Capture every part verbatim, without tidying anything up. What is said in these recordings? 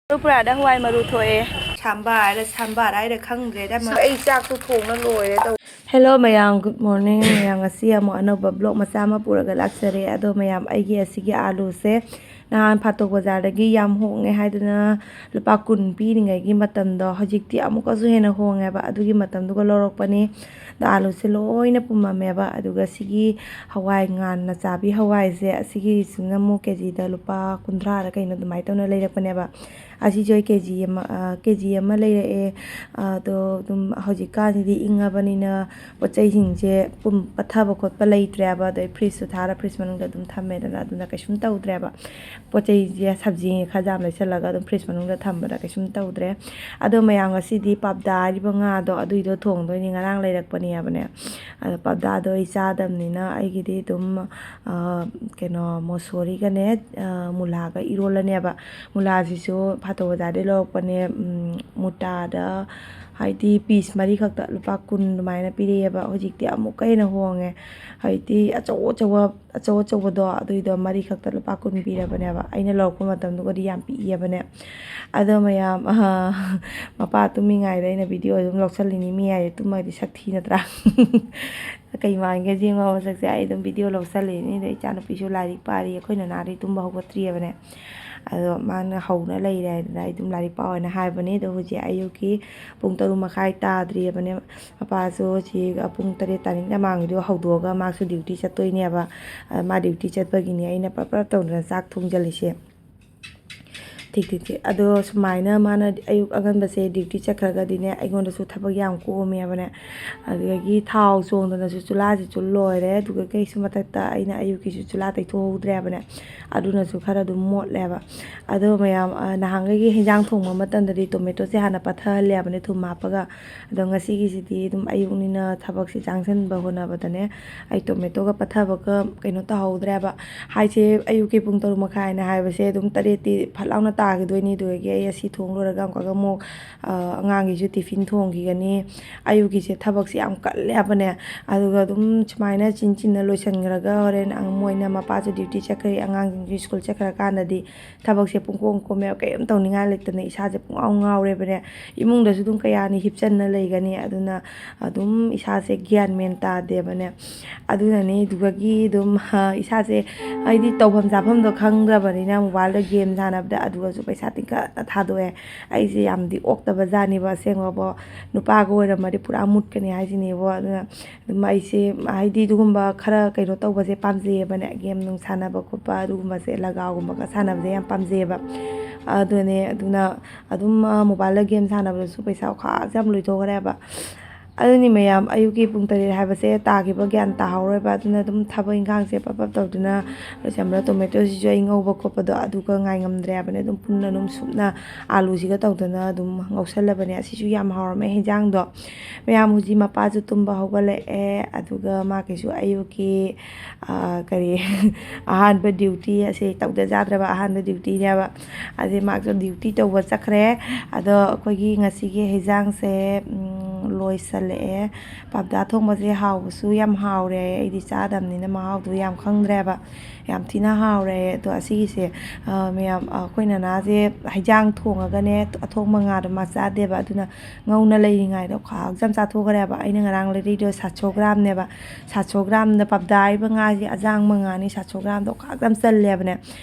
ꯇ꯭ꯔꯤꯄꯨꯔꯥꯗ ꯍꯋꯥꯏ ꯃꯔꯨ ꯊꯣꯛꯑꯦ꯫ ꯁꯥꯝꯕꯥꯔ ꯍꯥꯏꯔ ꯁꯥꯝꯕꯥꯔ ꯍꯥꯏꯔ ꯈꯪꯗ꯭ꯔꯦꯗ꯫ ꯑꯩ ꯆꯥꯛꯇꯣ ꯊꯣꯡꯅ ꯂꯣꯏꯔꯦ ꯇꯧ꯫ Hello ꯃꯌꯥꯝ, good morning꯫ ꯃꯌꯥꯝ, ꯉꯁꯤ ꯑꯃꯨꯛ ꯑꯅꯧꯕ vlog ꯃꯆꯥ ꯑꯃ ꯄꯨꯔꯒ ꯂꯥꯛꯆꯔꯦ꯫ ꯑꯗꯣ ꯃꯌꯥꯝ, ꯑꯩꯒꯤ ꯑꯁꯤꯒꯤ ꯑꯥꯂꯨꯁꯦ ꯅꯍꯥꯟ ꯐꯥꯇꯣꯛ ꯕꯖꯥꯔꯗꯒꯤ ꯌꯥꯝ ꯍꯣꯡꯉꯦ ꯍꯥꯏꯗꯨꯅ ꯂꯨꯄꯥ ꯀꯨꯟ ꯄꯤꯔꯤꯉꯩꯒꯤ ꯃꯇꯝꯗꯣ, ꯍꯧꯖꯤꯛꯇꯤ ꯑꯃꯨꯛꯀꯁꯨ ꯍꯦꯟꯅ ꯍꯣꯡꯉꯦꯕ꯫ ꯑꯗꯨꯒꯤ ꯃꯇꯝꯗꯨꯒ ꯂꯧꯔꯛꯄꯅꯤ꯫ ꯑꯗꯣ ꯑꯥꯂꯨꯁꯦ ꯂꯣꯏꯅ ꯄꯨꯝꯃꯝꯃꯦꯕ꯫ ꯑꯗꯨꯒ ꯁꯤꯒꯤ ꯍꯋꯥꯏ ꯉꯥꯟꯅ ꯆꯥꯕꯤ ꯍꯋꯥꯏꯁꯦ, ꯑꯁꯤꯒꯤꯁꯤꯅ ꯑꯃꯨꯛ ꯀꯦꯖꯤꯗ ꯂꯨꯄꯥ ꯀꯨꯟꯊ꯭ꯔꯥꯔ ꯀꯩꯅꯣ ꯑꯗꯨꯃꯥꯏꯅ ꯇꯧꯅ ꯂꯩꯔꯛꯄꯅꯦꯕ꯫ ꯑꯁꯤꯁꯨ ꯑꯩ ꯀꯦꯖꯤ ꯑꯃ, ꯑ, ꯀꯦꯖꯤ ꯑꯃ ꯂꯩꯔꯛꯑꯦ꯫ ꯑꯗꯣ ꯑꯗꯨꯝ ꯍꯧꯖꯤꯛꯀꯥꯟꯁꯤꯗꯤ ꯏꯪꯉꯕꯅꯤꯅ ꯄꯣꯠ ꯆꯩꯁꯤꯡꯁꯦ ꯄꯨꯝ-, ꯄꯠꯊꯕ ꯈꯣꯠꯄ ꯂꯩꯇ꯭ꯔꯦꯕ꯫ ꯑꯗꯣ ꯑꯩ ꯐ꯭ꯔꯤꯖꯇ ꯊꯥꯔ ꯐ꯭ꯔꯤꯖ ꯃꯅꯨꯡꯗ ꯑꯗꯨꯝ ꯊꯝꯃꯦꯗꯅ, ꯑꯗꯨꯅ ꯀꯩꯁꯨꯝ ꯇꯧꯗ꯭ꯔꯦꯕ꯫ ꯄꯣꯠ ꯆꯩꯁꯦ, ꯁꯕꯖꯤ ꯈꯔ ꯌꯥꯝ ꯂꯩꯁꯜꯂꯒ ꯑꯗꯨꯝ ꯐ꯭ꯔꯤꯖ ꯃꯅꯨꯡꯗ ꯊꯝꯕꯗ ꯀꯩꯁꯨꯝ ꯇꯧꯗ꯭ꯔꯦ꯫ ꯑꯗꯣ ꯃꯌꯥꯝ, ꯉꯁꯤꯗꯤ ꯄꯥꯞꯗꯥ ꯍꯥꯏꯔꯤꯕ ꯉꯥꯗꯣ ꯑꯗꯨꯏꯗꯣ ꯊꯣꯡꯗꯣꯏꯅꯤ, ꯉꯔꯥꯡ ꯂꯩꯔꯛꯄꯅꯦ ꯍꯥꯏꯕꯅꯦ꯫ ꯑꯗꯣ ꯄꯥꯞꯗꯥꯗꯣ ꯑꯩ ꯆꯥꯗꯕꯅꯤꯅ ꯑꯩꯒꯤꯗꯤ ꯑꯗꯨꯝ, ꯑ, ꯀꯩꯅꯣ, ꯃꯣꯁꯣꯔꯤꯒꯅꯦ, ꯑ, ꯃꯨꯂꯥꯒ ꯏꯔꯣꯜꯂꯅꯦꯕ꯫ ꯃꯨꯂꯥꯁꯤꯁꯨ ꯐꯥꯇꯣ ꯕꯖꯥꯔꯗꯩ ꯂꯧꯔꯛꯄꯅꯦ꯫ ꯎꯝ, ꯃꯨꯇꯥꯗ ꯍꯥꯏꯗꯤ ꯄꯤꯁ ꯃꯔꯤ ꯈꯛꯇ ꯂꯨꯄꯥ ꯀꯨꯟ ꯑꯗꯨꯃꯥꯏꯅ ꯄꯤꯔꯛꯑꯦꯕ꯫ ꯍꯧꯖꯤꯛꯇꯤ ꯑꯃꯨꯛꯀ ꯍꯦꯟꯅ ꯍꯣꯡꯉꯦ꯫ ꯍꯧꯖꯤꯛꯇꯤ ꯑꯆꯧ ꯑꯆꯧꯕ, ꯑꯆꯧ ꯑꯆꯧꯕꯗꯣ ꯑꯗꯨꯏꯗꯣ ꯃꯔꯤ ꯈꯛꯇ ꯂꯨꯄꯥ ꯀꯨꯟ ꯄꯤꯔꯕꯅꯦꯕ꯫ ꯑꯩꯅ ꯂꯧꯔꯛꯄ ꯃꯇꯝꯗꯨꯒꯗꯤ ꯌꯥꯝ ꯄꯤꯛꯏꯕꯅꯦ꯫ ꯑꯗꯣ ꯃꯌꯥꯝ, ꯑ, ꯃꯄꯥ ꯇꯨꯝꯃꯤꯉꯩꯗ ꯑꯩꯅ ꯚꯤꯗꯤꯑꯣ ꯑꯗꯨꯝ ꯂꯧꯁꯜꯂꯤꯅꯤ꯫ ꯃꯤ ꯍꯥꯏꯁꯦ ꯇꯨꯝꯃꯒꯗꯤ ꯁꯛ ꯊꯤ ꯅꯠꯇ꯭ꯔꯥ? ꯀꯩ ꯃꯥꯟꯒꯦ ꯌꯦꯡꯉꯣ ꯃꯁꯛꯁꯦ꯫ ꯑꯩ ꯑꯗꯨꯝ ꯚꯤꯗꯤꯑꯣ ꯂꯧꯁꯜꯂꯤꯅꯤ꯫ ꯑꯗꯣ ꯏꯆꯥꯅꯨꯄꯤꯁꯨ ꯂꯥꯏꯔꯤꯛ ꯄꯥꯔꯤ꯫ ꯑꯩꯈꯣꯏ ꯅꯅꯥꯗꯤ ꯇꯨꯝꯕ ꯍꯧꯒꯠꯇ꯭ꯔꯤꯕꯅꯦ꯫ ꯑꯗꯣ ꯃꯥꯅ ꯍꯧꯅ ꯂꯩꯔꯦ ꯍꯥꯏꯗꯅ ꯑꯩ ꯑꯗꯨꯝ ꯂꯥꯏꯔꯤꯛ ꯄꯥꯎ ꯍꯥꯏꯅ ꯍꯥꯏꯕꯅꯦ꯫ ꯑꯗꯣ ꯍꯧꯖꯤꯛ ꯑꯌꯨꯛꯀꯤ ꯄꯨꯡ ꯇꯔꯨꯛ ꯃꯈꯥꯏ ꯇꯥꯗ꯭ꯔꯤꯕꯅꯦ꯫ ꯃꯄꯥꯁꯨ ꯁꯤ ꯄꯨꯡ ꯇꯔꯦꯠ ꯇꯥꯅꯤꯡ ꯃꯃꯥꯡꯒꯤꯗꯣ ꯍꯧꯗꯣꯛꯑꯒ ꯃꯥꯁꯨ ꯗ꯭ꯌꯨꯇꯤ ꯆꯠꯇꯣꯏꯅꯦꯕ꯫ ꯑ, ꯃꯥ ꯗ꯭ꯌꯨꯇꯤ ꯆꯠꯄꯒꯤꯅꯦ ꯑꯩꯅ ꯄ꯭ꯔꯞ ꯄ꯭ꯔꯞ ꯇꯧꯗꯅ ꯆꯥꯛ ꯊꯣꯡꯖꯜꯂꯤꯁꯦ꯫ ꯊꯤꯛ ꯊꯤꯛ ꯊꯤꯛ꯫ ꯑꯗꯣ ꯁꯨꯃꯥꯏꯅ ꯃꯥꯅ ꯑꯌꯨꯛ ꯑꯉꯟꯕꯁꯦ ꯗ꯭ꯌꯨꯇꯤ ꯆꯠꯈ꯭ꯔꯒꯗꯤꯅꯦ, ꯑꯩꯉꯣꯟꯗꯁꯨ ꯊꯕꯛ ꯌꯥꯝ ꯀꯣꯝꯃꯦꯕꯅꯦ꯫ ꯑꯗꯨꯗꯒꯤ ꯊꯥꯎ ꯆꯣꯡꯗꯅꯁꯨ ꯆꯨꯂꯥꯁꯤꯁꯨ ꯂꯣꯏꯔꯦ꯫ ꯑꯗꯨꯒ ꯀꯩꯁꯨ ꯃꯊꯛꯇ ꯑꯩꯅ ꯑꯌꯨꯛꯀꯤꯁꯨ ꯆꯨꯂꯥ ꯇꯩꯊꯣꯛꯍꯧꯗ꯭ꯔꯦꯕꯅꯦ꯫ ꯑꯗꯨꯅꯁꯨ ꯈꯔ ꯑꯗꯨꯝ ꯃꯣꯠꯂꯦꯕ꯫ ꯑꯗꯣ ꯃꯌꯥꯝ, ꯑ, ꯅꯍꯥꯟꯈꯩꯒꯤ ꯍꯤꯟꯖꯥꯡ ꯊꯣꯡꯕ ꯃꯇꯝꯗꯗꯤ ꯇꯣꯃꯦꯇꯣꯁꯦ ꯍꯥꯟꯅ ꯄꯠꯊꯍꯜꯂꯦꯕꯅꯦ ꯊꯨꯝ ꯍꯥꯞꯄꯒ꯫ ꯑꯗꯣ ꯉꯁꯤꯒꯤꯁꯤꯗꯤ ꯑꯗꯨꯝ ꯑꯌꯨꯛꯅꯤꯅ ꯊꯕꯛꯁꯦ ꯆꯥꯡꯁꯤꯟꯕ ꯍꯣꯠꯅꯕꯗꯅꯦ, ꯑꯩ ꯇꯣꯃꯦꯇꯣꯒ ꯄꯠꯊꯕꯒ ꯀꯩꯅꯣ ꯇꯧꯍꯧꯗ꯭ꯔꯦꯕ꯫ ꯍꯥꯏꯁꯦ, ꯑꯌꯨꯛꯀꯤ ꯄꯨꯡ ꯇꯔꯨꯛ ꯃꯈꯥꯏꯅ ꯍꯥꯏꯕꯁꯦ ꯑꯗꯨꯝ ꯇꯔꯦꯠꯇꯤ ꯐꯠ ꯂꯥꯎꯅ ꯆꯥꯈꯤꯗꯣꯏꯅꯤ꯫ ꯑꯗꯨꯗꯒꯤ ꯑꯩ ꯑꯁꯤ ꯊꯣꯡ ꯂꯣꯏꯔꯒ ꯑꯃꯨꯛꯀꯒ ꯑꯃꯨꯛ, ꯑ, ꯑꯉꯥꯡꯒꯤꯁꯨ ꯇꯤꯐꯤꯟ ꯊꯣꯡꯈꯤꯒꯅꯤ꯫ ꯑꯌꯨꯛꯀꯤꯁꯦ ꯊꯕꯛꯁꯦ ꯌꯥꯝ ꯀꯜꯂꯦ ꯍꯥꯏꯕꯅꯦ꯫ ꯑꯗꯨꯒ ꯑꯗꯨꯝ ꯁꯨꯃꯥꯏꯅ ꯆꯤꯟ ꯆꯤꯟꯅ ꯂꯣꯏꯁꯤꯟꯈ꯭ꯔꯒ ꯍꯣꯔꯦꯟ ꯑꯉ-, ꯃꯣꯏꯅ, ꯃꯄꯥꯁꯨ ꯗ꯭ꯌꯨꯇꯤ ꯆꯠꯈ꯭ꯔꯦ, ꯑꯉꯥꯡꯁꯤꯡꯁꯨ ꯁ꯭ꯀꯨꯜ ꯆꯠꯈ꯭ꯔꯀꯥꯟꯗꯗꯤ ꯊꯕꯛꯁꯦ ꯄꯨꯡꯀꯣꯝ ꯀꯣꯝꯃꯦꯕ, ꯀꯔꯤꯝ ꯇꯧꯅꯤꯡꯉꯥꯏ ꯂꯩꯇꯅ ꯏꯁꯥꯁꯦ ꯄꯨꯡꯉꯥꯎ ꯉꯥꯎꯔꯦꯕꯅꯦ꯫ ꯏꯃꯨꯡꯗꯁꯨ ꯑꯗꯨꯝ ꯀꯌꯥꯅꯤ ꯍꯤꯞꯆꯟꯅ ꯂꯩꯒꯅꯤ꯫ ꯑꯗꯨꯅ ꯑꯗꯨꯝ ꯏꯁꯥꯁꯦ ꯒ꯭ꯌꯥꯟ ꯃꯦꯟ ꯇꯥꯗꯦꯕꯅꯦ꯫ ꯑꯗꯨꯅꯅꯦ, ꯑꯗꯨꯗꯒꯤ ꯑꯗꯨꯝ, ꯍ, ꯏꯁꯥꯁꯦ, ꯍꯥꯏꯗꯤ, ꯇꯧꯐꯝ ꯆꯥꯐꯝꯗꯣ ꯈꯪꯗ꯭ꯔꯕꯅꯤꯅ, ꯃꯣꯕꯥꯏꯜꯗ ꯒꯦꯝ ꯁꯥꯟꯅꯕꯗ ꯑꯗꯨꯒꯁꯨ ꯄꯩꯁꯥ ꯇꯤꯡꯈꯠꯅ ꯊꯥꯗꯣꯛꯑꯦ꯫ ꯑꯩꯁꯦ ꯌꯥꯝꯗꯤ ꯑꯣꯛꯇꯕ ꯖꯥꯠꯅꯤꯕ, ꯑꯁꯦꯡꯕꯕꯣ꯫ ꯅꯨꯄꯥꯒ ꯑꯣꯏꯔꯝꯃꯗꯤ ꯄꯨꯔꯥ ꯃꯨꯠꯀꯅꯤ ꯍꯥꯏꯁꯤꯅꯦꯕꯣ꯫ ꯑꯗꯨꯅ ꯑꯗꯨꯝ ꯑꯩꯁꯦ, ꯍꯥꯏꯗꯤ, ꯑꯗꯨꯒꯨꯝꯕ ꯈꯔ ꯀꯩꯅꯣ ꯇꯧꯕꯁꯦ ꯄꯥꯝꯖꯩꯌꯦꯕꯅꯦ, ꯒꯦꯝ ꯅꯨꯡ ꯁꯥꯟꯅꯕ ꯈꯣꯠꯄ, ꯑꯗꯨꯒꯨꯝꯕꯁꯦ, ꯂꯒꯥꯎꯒꯨꯝꯕꯒ ꯁꯥꯟꯅꯕꯁꯦ ꯌꯥꯝ ꯄꯥꯝꯖꯩꯌꯦꯕ꯫ ꯑꯗꯨꯅꯦ, ꯑꯗꯨꯅ ꯑꯗꯨꯝ, ꯑ, ꯃꯣꯕꯥꯏꯜꯗ ꯒꯦꯝ ꯁꯥꯟꯅꯕꯗꯁꯨ ꯄꯩꯁꯥ ꯈꯥꯛ ꯌꯥꯝ ꯂꯣꯏꯊꯣꯛꯈ꯭ꯔꯦꯕ꯫ ꯑꯗꯨꯅꯤ ꯃꯌꯥꯝ, ꯑꯌꯨꯛꯀꯤ ꯄꯨꯡ ꯇꯔꯦꯠ ꯍꯥꯏꯕꯁꯦ ꯇꯥꯈꯤꯕ ꯒ꯭ꯌꯥꯟ ꯇꯥꯍꯧꯔꯣꯏꯕ꯫ ꯑꯗꯨꯅ ꯑꯗꯨꯝ ꯊꯕꯛ ꯏꯟꯈꯥꯡꯁꯦ ꯄꯞ ꯄꯞ ꯇꯧꯗꯨꯅ ꯂꯣꯏꯁꯟꯕꯗ, ꯇꯣꯃꯦꯇꯣꯁꯤꯁꯨ ꯑꯩ ꯉꯧꯕ ꯈꯣꯠꯄꯗꯣ ꯑꯗꯨꯒ ꯉꯥꯏ ꯉꯝꯗ꯭ꯔꯦ ꯍꯥꯏꯕꯅꯦ꯫ ꯑꯗꯨꯝ ꯄꯨꯟꯅ ꯑꯗꯨꯝ ꯁꯨꯞꯅ ꯑꯥꯂꯨꯁꯤꯒ ꯇꯧꯗꯅ ꯑꯗꯨꯝ ꯉꯧꯁꯜꯂꯕꯅꯦ꯫ ꯑꯁꯤꯁꯨ ꯌꯥꯝ ꯍꯥꯎꯔꯝꯃꯦ ꯍꯤꯟꯖꯥꯡꯗꯣ꯫ ꯃꯌꯥꯝ ꯍꯧꯖꯤꯛ ꯃꯄꯥꯁꯨ ꯇꯨꯝꯕ ꯍꯧꯒꯠꯂꯛꯑꯦ, ꯑꯗꯨꯒ ꯃꯥꯒꯤꯁꯨ ꯑꯌꯨꯛꯀꯤ, ꯑ, ꯀꯔꯤ, ꯑꯍꯥꯟꯕ ꯗ꯭ꯌꯨꯇꯤ, ꯑꯁꯤ ꯇꯧꯗ ꯌꯥꯗ꯭ꯔꯕ ꯑꯍꯥꯟꯕ ꯗ꯭ꯌꯨꯇꯤꯅꯦꯕ꯫ ꯑꯗꯩ ꯃꯥꯁꯨ ꯗ꯭ꯌꯨꯇꯤ ꯇꯧꯕ ꯆꯠꯈ꯭ꯔꯦ꯫ ꯑꯗꯣ ꯑꯩꯈꯣꯏꯒꯤ ꯉꯁꯤꯒꯤ ꯍꯤꯟꯖꯥꯡꯁꯦ, ꯎꯝ, ꯂꯣꯏꯁꯜꯂꯛꯑꯦ꯫ ꯄꯥꯞꯗꯥ ꯊꯣꯡꯕꯁꯦ ꯍꯥꯎꯕꯁꯨ ꯌꯥꯝ ꯍꯥꯎꯔꯦ꯫ ꯑꯩꯗꯤ ꯆꯥꯗꯕꯅꯤꯅ ꯃꯍꯥꯎꯗꯣ ꯌꯥꯝ ꯈꯪꯗ꯭ꯔꯦꯕ꯫ ꯌꯥꯝ ꯊꯤꯅ ꯍꯥꯎꯔꯦ꯫ ꯑꯗꯣ ꯑꯁꯤꯒꯤꯁꯦ, ꯑ, ꯃꯌꯥꯝ, ꯑ, ꯑꯩꯈꯣꯏ ꯅꯅꯥꯁꯦ ꯍꯤꯟꯖꯥꯡ ꯊꯣꯡꯉꯒꯅꯦ, ꯑꯊꯣꯡꯕ ꯉꯥꯗꯣ ꯃꯥ ꯆꯥꯗꯦꯕ꯫ ꯑꯗꯨꯅ ꯉꯧꯅ ꯂꯩꯔꯤꯉꯩꯗ ꯈꯥꯛ ꯌꯥꯝ ꯆꯥꯊꯣꯛꯈ꯭ꯔꯦꯕ꯫ ꯑꯩꯅ ꯉꯔꯥꯡ ꯂꯩꯔꯛꯏꯗꯣ ꯁꯥꯠꯁꯣ ꯒ꯭ꯔꯥꯝꯅꯦꯕ꯫ ꯁꯥꯠꯁꯣ ꯒ꯭ꯔꯥꯝꯗ ꯄꯥꯞꯗꯥ ꯍꯥꯏꯔꯤꯕ ꯉꯥꯁꯦ ꯑꯖꯥꯡꯕ ꯉꯥꯅꯤ, ꯁꯥꯠꯁꯣ ꯒ꯭ꯔꯥꯝꯗꯣ ꯈꯥꯛ ꯌꯥꯝ ꯆꯜꯂꯦꯕꯅꯦ꯫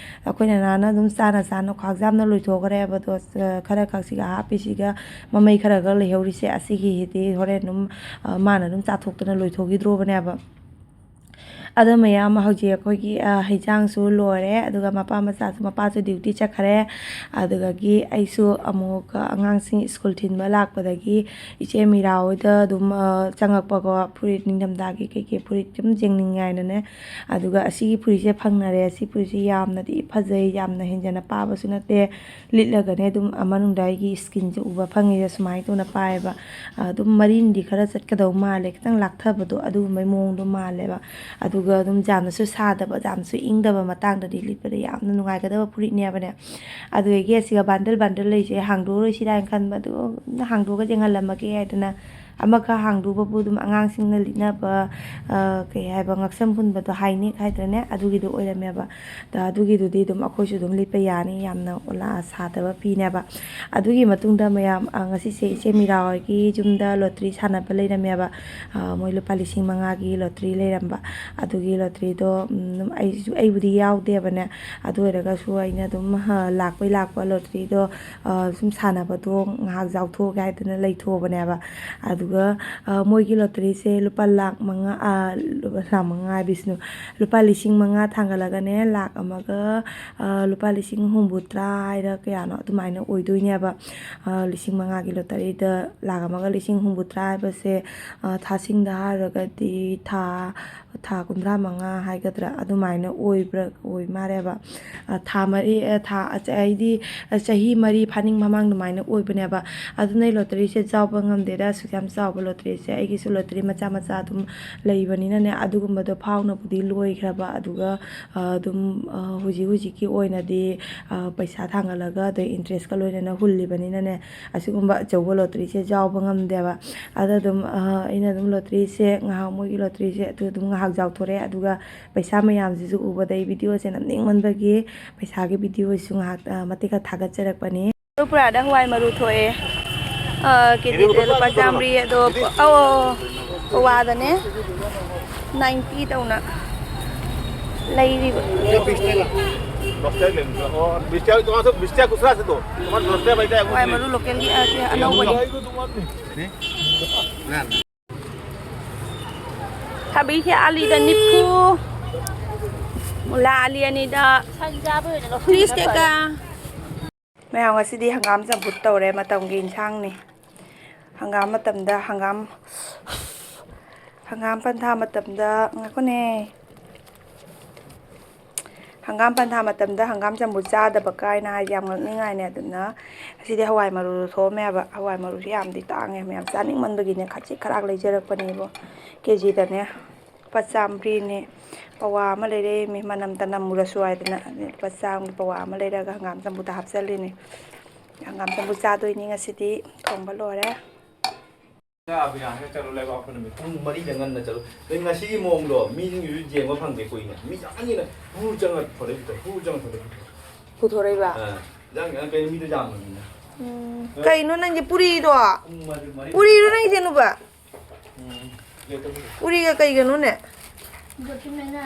ꯑꯩꯈꯣꯏ ꯅꯅꯥꯅ ꯑꯗꯨꯝ ꯆꯥꯅ ꯆꯥꯅ ꯈꯥꯛ ꯌꯥꯝꯅ ꯂꯣꯏꯊꯣꯛꯈ꯭ꯔꯦꯕ꯫ ꯑꯗꯣ, ꯑ, ꯈꯔ ꯈꯛꯁꯤꯒ ꯍꯥꯞꯄꯤꯁꯤꯒ ꯃꯃꯩ ꯈꯔ ꯈꯛ ꯂꯩꯍꯧꯔꯤꯁꯦ, ꯑꯁꯤꯒꯤꯁꯤꯗꯤ ꯍꯣꯔꯦꯟ ꯑꯗꯨꯝ, ꯑ, ꯃꯥꯅ ꯑꯗꯨꯝ ꯆꯥꯊꯣꯛꯇꯅ ꯂꯣꯏꯊꯣꯛꯈꯤꯗ꯭ꯔꯣꯕꯅꯦꯕ꯫ ꯑꯗꯣ ꯃꯌꯥꯝ, ꯍꯧꯖꯤꯛ ꯑꯩꯈꯣꯏꯒꯤ, ꯑ, ꯍꯩꯖꯥꯡꯁꯨ ꯂꯣꯏꯔꯦ, ꯑꯗꯨꯒ ꯃꯄꯥ ꯃꯆꯥꯁꯨ, ꯃꯄꯥꯁꯨ ꯗ꯭ꯌꯨꯇꯤ ꯆꯠꯈ꯭ꯔꯦ, ꯑꯗꯨꯗꯒꯤ ꯑꯩꯁꯨ ꯑꯃꯨꯛ, ꯑ, ꯑꯉꯥꯡꯁꯤꯡ ꯁ꯭ꯀꯨꯜ ꯊꯤꯟꯕ ꯂꯥꯛꯄꯗꯒꯤ ꯏꯆꯦ ꯃꯤꯔꯥ ꯍꯣꯏꯗ ꯑꯗꯨꯝ, ꯑ, ꯆꯪꯉꯛꯄꯀꯣ, ꯐꯨꯔꯤꯠ ꯅꯤꯡꯊꯝꯊꯥꯒꯤ ꯀꯩꯀꯩ ꯐꯨꯔꯤꯠ ꯑꯗꯨꯝ ꯌꯦꯡꯅꯤꯡꯉꯥꯏꯅꯅꯦ꯫ ꯑꯗꯨꯒ ꯑꯁꯤꯒꯤ ꯐꯨꯔꯤꯠꯁꯦ ꯐꯪꯅꯔꯦ꯫ ꯑꯁꯤ ꯐꯨꯔꯤꯠꯁꯦ ꯌꯥꯝꯅꯗꯤ ꯐꯖꯩ, ꯌꯥꯝꯅ ꯍꯦꯟꯖꯟꯅ ꯄꯥꯕꯁꯨ ꯅꯠꯇꯦ, ꯂꯤꯠꯂꯒꯅꯦ ꯑꯗꯨꯝ ꯃꯅꯨꯡꯗ ꯑꯩꯒꯤ ꯁ꯭ꯀꯤꯟꯁꯦ ꯎꯕ ꯐꯪꯉꯤꯁꯦ ꯁꯨꯃꯥꯏꯅ ꯇꯧꯅ ꯄꯥꯏꯌꯦꯕ꯫ ꯑꯗꯨꯝ ꯃꯔꯤꯟꯗꯤ ꯈꯔ ꯆꯠꯀꯗꯧ ꯃꯥꯜꯂꯦ, ꯈꯤꯇꯪ ꯂꯥꯛꯊꯕꯗꯣ ꯑꯗꯨꯒꯨꯝꯕꯩ ꯃꯑꯣꯡꯗꯣ ꯃꯥꯜꯂꯦꯕ꯫ ꯑꯗꯨ ꯑꯗꯨꯒ ꯑꯗꯨꯝ ꯌꯥꯝꯅꯁꯨ ꯁꯥꯗꯕ, ꯌꯥꯝꯅꯁꯨ ꯏꯪꯗꯕ ꯃꯇꯥꯡꯗꯗꯤ ꯂꯤꯠꯄꯗ ꯌꯥꯝꯅ ꯅꯨꯡꯉꯥꯏꯒꯗꯕ ꯐꯨꯔꯤꯠꯅꯦꯕꯅꯦ꯫ ꯑꯗꯨꯗꯒꯤ ꯑꯁꯤꯒ ꯕꯟꯗꯜ ꯕꯟꯗꯜ ꯂꯩꯁꯦ ꯍꯥꯡꯗꯣꯛꯑꯔꯣꯏꯁꯤꯔꯥ ꯍꯥꯏꯅ ꯈꯟꯕ, ꯑꯗꯨ ꯍꯥꯡꯗꯣꯛꯑꯒ ꯌꯦꯡꯍꯜꯂꯝꯃꯒꯦ ꯍꯥꯏꯗꯅ ꯑꯃꯈꯛ ꯍꯥꯡꯗꯣꯛꯄꯕꯨ ꯑꯗꯨꯝ ꯑꯉꯥꯡꯁꯤꯡꯅ ꯂꯤꯠꯅꯕ, ꯑ, ꯀꯩ ꯍꯥꯏꯕ, ꯉꯛꯁꯝ ꯄꯨꯟꯕꯗꯣ, ꯍꯥꯏ ꯅꯦꯛ ꯍꯥꯏꯗ꯭ꯔꯅꯦ, ꯑꯗꯨꯒꯤꯗꯣ ꯑꯣꯏꯔꯝꯃꯦꯕ꯫ ꯑꯗ ꯑꯗꯨꯒꯤꯗꯨꯗꯤ ꯑꯗꯨꯝ ꯑꯩꯈꯣꯏꯁꯨ ꯑꯗꯨꯝ ꯂꯤꯠꯄ ꯌꯥꯅꯤ, ꯌꯥꯝꯅ ꯑꯣꯂꯥ ꯁꯥꯗꯕ ꯐꯤꯅꯦꯕ꯫ ꯑꯗꯨꯒꯤ ꯃꯇꯨꯡꯗ ꯃꯌꯥꯝ, ꯑ, ꯉꯁꯤꯁꯦ ꯏꯆꯦ ꯃꯤꯔꯥ ꯍꯣꯏꯒꯤ ꯌꯨꯝꯗ ꯂꯣꯇ꯭ꯔꯤ ꯁꯥꯟꯅꯕ ꯂꯩꯔꯝꯃꯦꯕ꯫ ꯑ, ꯃꯣꯏ ꯂꯨꯄꯥ ꯂꯤꯁꯤꯡ ꯃꯉꯥꯒꯤ ꯂꯣꯇ꯭ꯔꯤ ꯂꯩꯔꯝꯕ꯫ ꯑꯗꯨꯒꯤ ꯂꯣꯇ꯭ꯔꯤꯗꯣ, ꯎꯝ, ꯑꯩꯁꯨ, ꯑꯩꯕꯨꯗꯤ ꯌꯥꯎꯗꯦꯕꯅꯦ꯫ ꯑꯗꯨ ꯑꯣꯏꯔꯒꯁꯨ ꯑꯩꯅ ꯑꯗꯨꯝ, ꯑ, ꯂꯥꯛꯄꯩ ꯂꯥꯛꯄ ꯂꯣꯇ꯭ꯔꯤꯗꯣ, ꯑ, ꯁꯨꯝ ꯁꯥꯟꯅꯕꯗꯣ ꯉꯥꯏꯍꯥꯛ ꯌꯥꯎꯊꯣꯛꯑꯒꯦ ꯍꯥꯏꯗꯅ ꯂꯩꯊꯣꯛꯑꯕꯅꯦꯕ꯫ ꯑꯗꯨꯒ, ꯑ, ꯃꯣꯏꯒꯤ ꯂꯣꯇ꯭ꯔꯤꯁꯦ ꯂꯨꯄꯥ ꯂꯥꯛ ꯃꯉꯥ, ꯑ, ꯂꯨꯄꯥ ꯂꯥꯛ ꯃꯉꯥ ꯍꯥꯏꯕꯤꯁꯅꯨ, ꯂꯨꯄꯥ ꯂꯤꯁꯤꯡ ꯃꯉꯥ ꯊꯥꯡꯒꯠꯂꯒꯅꯦ, ꯂꯥꯛ ꯑꯃꯒ, ꯑ, ꯂꯨꯄꯥ ꯂꯤꯁꯤꯡ ꯍꯨꯝꯐꯨ ꯇꯔꯥ ꯍꯥꯏꯔ ꯀꯌꯥꯅꯣ ꯑꯗꯨꯃꯥꯏꯅ ꯑꯣꯏꯗꯣꯏꯅꯦꯕ꯫ ꯑ, ꯂꯤꯁꯤꯡ ꯃꯉꯥꯒꯤ ꯂꯣꯇꯔꯤꯗ ꯂꯥꯛ ꯑꯃꯒ ꯂꯤꯁꯤꯡ ꯍꯨꯝꯐꯨ ꯇꯔꯥ ꯍꯥꯏꯕꯁꯦ, ꯑ, ꯊꯥꯁꯤꯡꯗ ꯍꯥꯏꯔꯒꯗꯤ ꯊꯥ, ꯊꯥ ꯀꯨꯟꯊ꯭ꯔꯥ ꯃꯉꯥ ꯍꯥꯏꯒꯗ꯭ꯔꯥ ꯑꯗꯨꯃꯥꯏꯅ ꯑꯣꯏꯕ꯭ꯔꯥ, ꯑꯣꯏ ꯃꯥꯜꯂꯦꯕ꯫ ꯑ, ꯊꯥ ꯃꯔꯤ, ꯑ, ꯊꯥ, ꯑ, ꯆ-, ꯍꯥꯏꯗꯤ, ꯑ, ꯆꯍꯤ ꯃꯔꯤ ꯐꯥꯅꯤꯡ ꯃꯃꯥꯡ ꯑꯗꯨꯃꯥꯏꯅ ꯑꯣꯏꯕꯅꯦꯕ꯫ ꯑꯗꯨꯅ ꯑꯩ ꯂꯣꯇꯔꯤꯁꯦ ꯌꯥꯎꯕ ꯉꯝꯗꯦꯗ, ꯑꯁꯨꯛ ꯌꯥꯝ ꯆꯥꯎꯕ ꯂꯣꯇꯔꯤꯁꯦ꯫ ꯑꯩꯒꯤꯁꯨ ꯂꯣꯇꯔꯤ ꯃꯆꯥ ꯃꯆꯥ ꯑꯗꯨꯝ ꯂꯩꯕꯅꯤꯅꯅꯦ, ꯑꯗꯨꯒꯨꯝꯕꯗꯣ ꯐꯥꯎꯅꯕꯨꯗꯤ ꯂꯣꯏꯈ꯭ꯔꯕ, ꯑꯗꯨꯒ, ꯑ, ꯑꯗꯨꯝ, ꯑ, ꯍꯧꯖꯤꯛ ꯍꯧꯖꯤꯛꯀꯤ ꯑꯣꯏꯅꯗꯤ, ꯑ, ꯄꯩꯁꯥ ꯊꯥꯡꯒꯠꯂꯒ ꯑꯗꯩ ꯏꯟꯇꯔꯦꯁꯀ ꯂꯣꯏꯅꯅ ꯍꯨꯜꯂꯤꯕꯅꯤꯅꯅꯦ, ꯑꯁꯤꯒꯨꯝꯕ ꯑꯆꯧꯕ ꯂꯣꯇꯔꯤꯁꯦ ꯌꯥꯎꯕ ꯉꯝꯗꯦꯕ꯫ ꯑꯗ ꯑꯗꯨꯝ, ꯑ, ꯑꯩꯅ ꯑꯗꯨꯝ ꯂꯣꯇꯔꯤꯁꯦ ꯉꯥꯏꯍꯥꯛ, ꯃꯣꯏꯒꯤ ꯂꯣꯇꯔꯤꯁꯦ ꯑꯗꯨ ꯑꯗꯨꯝ ꯉꯥꯏꯍꯥꯛ ꯌꯥꯎꯊꯣꯔꯛꯑꯦ, ꯑꯗꯨꯒ ꯄꯩꯁꯥ ꯃꯌꯥꯝꯁꯤꯁꯨ ꯎꯕꯗ ꯑꯩ ꯚꯤꯗꯤꯑꯣꯁꯦ ꯅꯝꯅꯤꯡꯃꯟꯕꯒꯤ ꯄꯩꯁꯥꯒꯤ ꯚꯤꯗꯤꯑꯣꯁꯤꯁꯨ ꯉꯥꯏꯍꯥꯛ, ꯑ, ꯃꯇꯦꯛ ꯈꯔ ꯊꯥꯒꯠꯆꯔꯛꯄꯅꯤ꯫ ꯇ꯭ꯔꯤꯄꯨꯔꯥꯗ ꯍꯋꯥꯏ ꯃꯔꯨ ꯊꯣꯛꯑꯦ꯫ ꯑ, ꯀꯦꯖꯤꯗ ꯂꯨꯄꯥ ꯆꯥꯝꯃꯔꯤ ꯑꯗꯣ, ꯑꯧ, ꯑꯧ, ꯑꯧ, ꯄꯋꯥꯗꯅꯦ ꯅꯥꯏꯟꯇꯤ ꯇꯧꯅ ꯂꯩꯔꯤꯕ꯫ ये बीस का ला। दस का ले लो। और बीस का तुम्हारा सब बीस का दूसरा से दो। तुम्हारा दस का भाई का है, वो ꯍꯋꯥꯏ नहीं। ꯃꯔꯨ ꯂꯣꯀꯦꯜꯒꯤ, ꯑ, ꯑꯅꯧꯕꯅꯤ꯫ नहीं, ना, ना। ꯊꯕꯤꯁꯦ ꯑꯂꯤꯗ ꯅꯤꯐꯨ, ꯃꯨꯂꯥ ꯑꯂꯤ ꯑꯅꯤꯗ ꯇꯤꯁ ꯇꯀꯥ꯫ ꯃꯌꯥꯝ, ꯉꯁꯤꯗꯤ ꯍꯪꯒꯥꯝ ꯆꯝꯐꯨꯠ ꯇꯧꯔꯦ, ꯃꯇꯝꯒꯤ ꯏꯟꯁꯥꯡꯅꯤ꯫ ꯍꯪꯒꯥꯝ ꯃꯇꯝꯗ ꯍꯪꯒꯥꯝ, ꯍꯪꯒꯥꯝ ꯄꯟꯊꯥ ꯃꯇꯝꯗ, ꯉꯥꯏꯈꯣꯅꯦ꯫ ꯍꯪꯒꯥꯝ ꯄꯟꯊꯥ ꯃꯇꯝꯗ ꯍꯪꯒꯥꯝ ꯆꯝꯐꯨꯠ ꯆꯥꯗꯕ ꯀꯥꯏꯅ ꯍꯥꯏꯁꯦ ꯌꯥꯝ ꯉꯛꯅꯤꯡꯉꯥꯏꯅꯦ꯫ ꯑꯗꯨꯅ ꯉꯁꯤꯗꯤ ꯍꯋꯥꯏ ꯃꯔꯨꯗꯣ ꯊꯣꯛꯑꯝꯃꯦꯕ꯫ ꯍꯋꯥꯏ ꯃꯔꯨꯁꯦ ꯌꯥꯝꯗꯤ ꯇꯥꯡꯉꯦ, ꯃꯌꯥꯝ ꯆꯥꯅꯤꯡꯃꯟꯕꯒꯤꯅꯦ ꯈꯖꯤꯛ ꯈꯔꯥꯛ ꯂꯩꯖꯔꯛꯄꯅꯦꯕ꯫ ꯀꯦꯖꯤꯗꯅꯦ ꯂꯨꯄꯥ ꯆꯥꯝꯃꯔꯤꯅꯦ꯫ ꯄꯋꯥ ꯑꯃ ꯂꯩꯔꯛꯏꯃꯤ, ꯃꯅꯝꯇ ꯅꯝꯃꯨꯔꯁꯨ ꯍꯥꯏꯗꯅ꯫ ꯂꯨꯄꯥ ꯆꯥꯝꯃꯒꯤ ꯄꯋꯥ ꯑꯃ ꯂꯩꯔꯒ ꯍꯪꯒꯥꯝ ꯆꯝꯐꯨꯠꯇ ꯍꯥꯞꯆꯜꯂꯤꯅꯦ꯫ ꯍꯪꯒꯥꯝ ꯆꯝꯐꯨꯠ ꯆꯥꯗꯣꯏꯅꯤ ꯉꯁꯤꯗꯤ꯫ ꯊꯣꯡꯕ ꯂꯣꯏꯔꯦ꯫ ꯑꯕꯤꯅꯥꯁꯀ ꯆꯠꯂꯨ, ꯂꯩꯕꯥꯛꯄ ꯅꯨꯃꯤꯠ ꯄꯨꯡ ꯃꯔꯤꯗ ꯉꯟꯅ ꯆꯠꯂꯨ꯫ ꯑꯗꯩ ꯉꯁꯤꯒꯤ ꯃꯑꯣꯡꯗꯣ ꯃꯤꯁꯤꯡꯁꯤꯁꯨ ꯌꯦꯡꯕ ꯐꯪꯗꯦ ꯀꯨꯏꯅ꯫ ꯃꯤ ꯌꯥꯝꯃꯟꯒꯤꯅ ꯍꯨ ꯆꯪꯉ ꯊꯣꯛꯂꯛꯏꯗꯣ, ꯍꯨ ꯆꯪꯉ ꯊꯣꯛꯂꯛꯏꯗꯣ꯫ ꯄꯨꯊꯣꯔꯛꯏꯕ? ꯑꯥ, ꯏꯟꯖꯥꯡ ꯈꯤꯇꯪ ꯀꯩꯅꯣ ꯃꯤꯗꯣ ꯌꯥꯝꯕꯅꯤꯅ꯫ ꯎꯝ꯫ ꯀꯩꯅꯣ ꯅꯪꯒꯤ ꯄꯨꯔꯤꯗꯣ? ꯄꯨꯡ ꯃꯔꯤ, ꯃꯔꯤ ꯄꯨꯔꯤꯔꯣ ꯅꯪꯒꯤꯁꯦ, ꯅꯨꯕ? ꯎꯝ, ꯄ꯭ꯂꯦꯠꯇ ꯄꯨꯊꯣꯛ꯫ ꯄꯨꯔꯤꯒ ꯀꯩꯒꯅꯣꯅꯦ?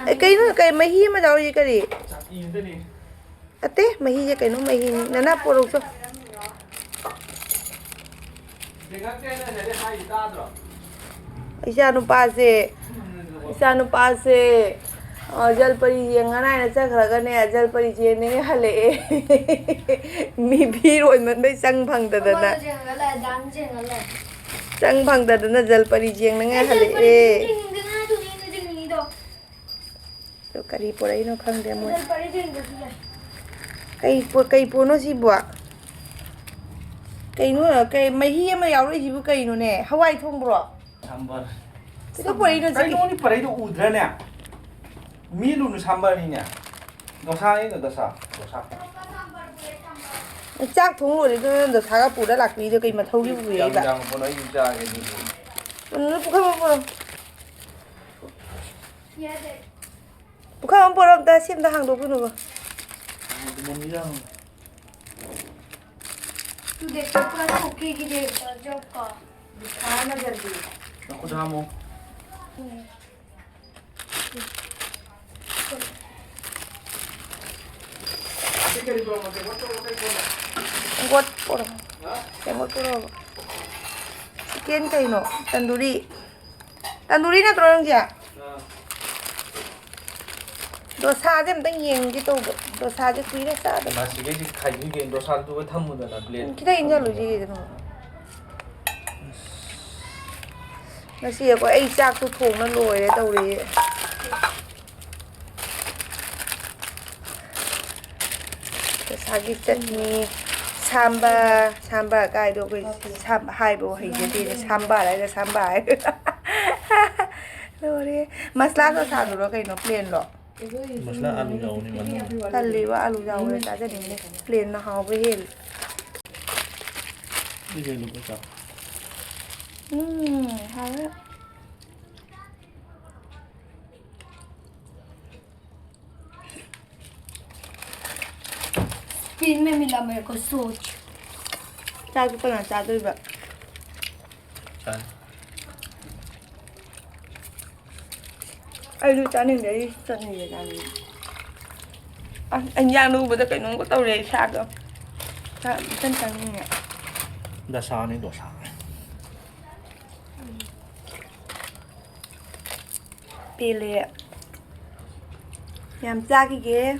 ꯑꯦ, ꯀꯩꯅꯣ, ꯀꯩ ꯃꯍꯤ ꯑꯃ ꯌꯥꯎꯔꯤ ꯀꯔꯤ? ꯆꯥꯛ ꯏꯗꯅꯤ꯫ ꯑꯇꯦ, ꯃꯍꯤꯁꯦ ꯀꯩꯅꯣ ꯃꯍꯤꯅꯤ꯫ ꯅꯅꯥ ꯄꯣꯔꯧꯆꯣ꯫ ꯏꯆꯥ ꯅꯨꯄꯥꯁꯦ, ꯏꯆꯥ ꯅꯨꯄꯥꯁꯦ, ꯑ, ꯖꯜꯄꯔꯤ ꯌꯦꯡꯉꯅ ꯍꯥꯏꯅ ꯆꯠꯈ꯭ꯔꯒꯅꯦ, ꯖꯜꯄꯔꯤ ꯌꯦꯡꯅꯤꯡꯉꯦ ꯍꯜꯂꯛꯑꯦ꯫ ꯃꯤ ꯚꯤꯔ ꯑꯣꯏꯃꯟꯕꯩ ꯆꯪ ꯐꯪꯗꯗꯅ꯫ ꯆꯪ ꯐꯪꯗꯗꯅ ꯖꯜꯄꯔꯤ ꯌꯦꯡꯅꯤꯡꯉꯦ ꯍꯜꯂꯛꯑꯦ꯫ ꯑꯗꯣ ꯀꯔꯤ ꯄꯨꯔꯛꯏꯅꯣ ꯈꯪꯗꯦ ꯃꯣꯏ꯫ ꯀꯩ ꯄꯣ-, ꯀꯩ ꯄꯣꯠꯅꯣ ꯁꯤꯕꯣ? ꯀꯩꯅꯣ, ꯀꯩ ꯃꯍꯤ ꯑꯃ ꯌꯥꯎꯔꯛꯏꯁꯤꯕꯨ ꯀꯩꯅꯣꯅꯦ? ꯍꯋꯥꯏ ꯊꯣꯡꯕ꯭ꯔꯣ? ꯁꯝꯕꯔ꯫ ꯀꯩꯗꯧ ꯄꯨꯔꯛꯏꯅꯣ ꯁꯤꯗꯤ? ꯀꯩꯅꯣꯅꯤ ꯄꯨꯔꯛꯏꯗꯣ ꯎꯗ꯭ꯔꯅꯦ? ꯃꯤ ꯂꯨꯅ ꯁꯝꯕꯔꯅꯤꯅꯦ꯫ ꯗꯣꯁꯥꯅꯤꯅ ꯗꯣꯁꯥ, ꯗꯣꯁꯥ꯫ ꯆꯥꯛ ꯊꯣꯡ ꯂꯣꯏꯔꯦ, ꯑꯗꯨꯅ ꯗꯣꯁꯥꯒ ꯄꯨꯔ ꯂꯥꯛꯄꯤꯗꯣ ꯀꯩ ꯃꯊꯧꯒꯤ ꯄꯨꯔꯛꯏꯕ? ꯌꯥꯝ ꯌꯥꯝ ꯄꯨꯔꯛꯏ ꯆꯥꯒꯦ ꯑꯗꯨꯗꯤ꯫ ꯎꯝ, ꯄꯨꯈꯝ ꯑꯃ ꯄꯨꯔꯛꯑꯣ꯫ ꯄꯨꯈꯝ ꯑꯃ ꯄꯣꯔꯛꯑꯣ ꯑꯝꯇ, ꯁꯤ ꯑꯝꯇ ꯍꯥꯡꯗꯣꯛꯄꯤꯅꯕ꯫ ꯇꯨ ꯗꯦꯈꯣ, ꯄꯨꯔꯥ ꯁꯣꯛꯀꯦꯒꯤ ꯗꯦꯈꯣ, ꯖꯣꯕ ꯀꯣ꯫ ꯗꯤꯈꯥꯅ ꯖꯜꯗꯤ꯫ ꯅꯈꯨꯠ ꯍꯥꯝꯃꯣ꯫ ꯎꯝ꯫ ꯁꯤ ꯀꯔꯤ ꯄꯨꯔꯛꯑꯣ? ꯇꯦꯡꯀꯣꯠ ꯄꯨꯔꯛꯑꯣ, ꯀꯩ ꯄꯨꯔꯛꯑꯣ? ꯇꯦꯡꯀꯣꯠ ꯄꯨꯔꯛꯑꯣ꯫ ꯍꯥ? ꯇꯦꯡꯀꯣꯠ ꯄꯨꯔꯛꯑꯣꯕ꯫ ꯆꯤꯛꯀꯦꯟ ꯀꯩꯅꯣ? ꯇꯟꯗꯨꯔꯤ꯫ ꯇꯟꯗꯨꯔꯤ ꯅꯠꯇ꯭ꯔꯣ ꯅꯪꯁꯦ? ꯑꯥ꯫ ꯗꯣꯁꯥꯁꯦ ꯑꯝꯇꯪ ꯌꯦꯡꯒꯦ ꯇꯧꯕ꯫ ꯗꯣꯁꯥꯁꯦ ꯀꯨꯏꯔꯦ ꯆꯥꯗꯕ꯫ ꯃꯥꯁꯤꯈꯩꯁꯤ ꯈꯥꯏꯕꯤꯒꯦ, ꯗꯣꯁꯥꯗꯨꯒ ꯊꯝꯃꯨꯗꯅ ꯄ꯭ꯂꯦꯠ ꯎꯝ, ꯈꯤꯇꯪ ꯏꯟꯖꯜꯂꯨꯁꯤ ꯊꯝꯃꯨꯗꯅ꯫ ꯀꯩꯅꯣ꯫ ꯉꯁꯤ ꯑꯩꯈꯣꯏ, ꯑꯩ ꯆꯥꯛꯁꯨ ꯊꯣꯡꯅ ꯂꯣꯏꯔꯦ ꯇꯧꯔꯤꯁꯦ꯫ ꯗꯣꯁꯥꯒꯤ ꯆꯠꯅꯤ, ꯁꯥꯝꯕ, ꯁꯥꯝꯕ ꯀꯥꯏꯗꯣ ꯑꯩꯈꯣꯏ ꯁꯥꯝ-, ꯍꯥꯏꯕ ꯍꯩꯖꯗꯦꯅꯦ꯫ ꯁꯥꯝꯕ ꯍꯥꯏꯔ ꯁꯥꯝꯕ ꯍꯥꯏꯔ꯫ ꯂꯣꯏꯔꯦ꯫ ꯃꯁꯂꯥ ꯗꯣꯁꯥꯗꯨꯔꯣ ꯀꯩꯅꯣ, ꯄ꯭ꯂꯦꯟꯂꯣ? ꯃꯁꯂꯥ ꯑꯥꯂꯨ ꯌꯥꯎꯕꯅꯦ ꯃꯅꯨꯡꯗ꯫ ꯇꯜꯂꯤꯕ, ꯑꯥꯂꯨ ꯌꯥꯎꯕꯗ ꯆꯥꯖꯅꯤꯡꯗꯦ꯫ ꯄ꯭ꯂꯦꯟꯅ ꯍꯥꯎꯕ ꯍꯦꯜꯂꯤ꯫ ꯁꯤꯁꯦ ꯑꯂꯨ ꯈꯔ ꯆꯥꯎ꯫ ꯎꯝ, ꯍꯥꯎꯋꯦ꯫ स्क्रीन में मिला मेरे को सोच। ꯆꯥꯛꯇꯤ ꯀꯅꯥ ꯆꯥꯗꯣꯏꯕ? ꯆꯥꯅꯤ꯫ ꯑꯩꯁꯨ ꯆꯥꯅꯤꯡꯗꯦ, ꯑꯩ ꯆꯠꯅꯤꯡꯉꯦ, ꯆꯥꯅꯤꯡꯉꯦ꯫ ꯑꯁ, ꯏꯟꯖꯥꯡꯗꯣ ꯎꯕꯗ ꯀꯩꯅꯣꯝꯒ ꯇꯧꯔꯦ ꯏꯁꯥꯗꯣ꯫ ꯆꯥꯛ ꯏꯆꯪ ꯆꯪꯅꯤꯡꯉꯦ꯫ ꯗꯁꯥꯅꯤ, ꯗꯣꯁꯥ꯫ ꯄꯦꯜꯂꯦ꯫ ꯌꯥꯝ ꯆꯥꯈꯤꯒꯦ꯫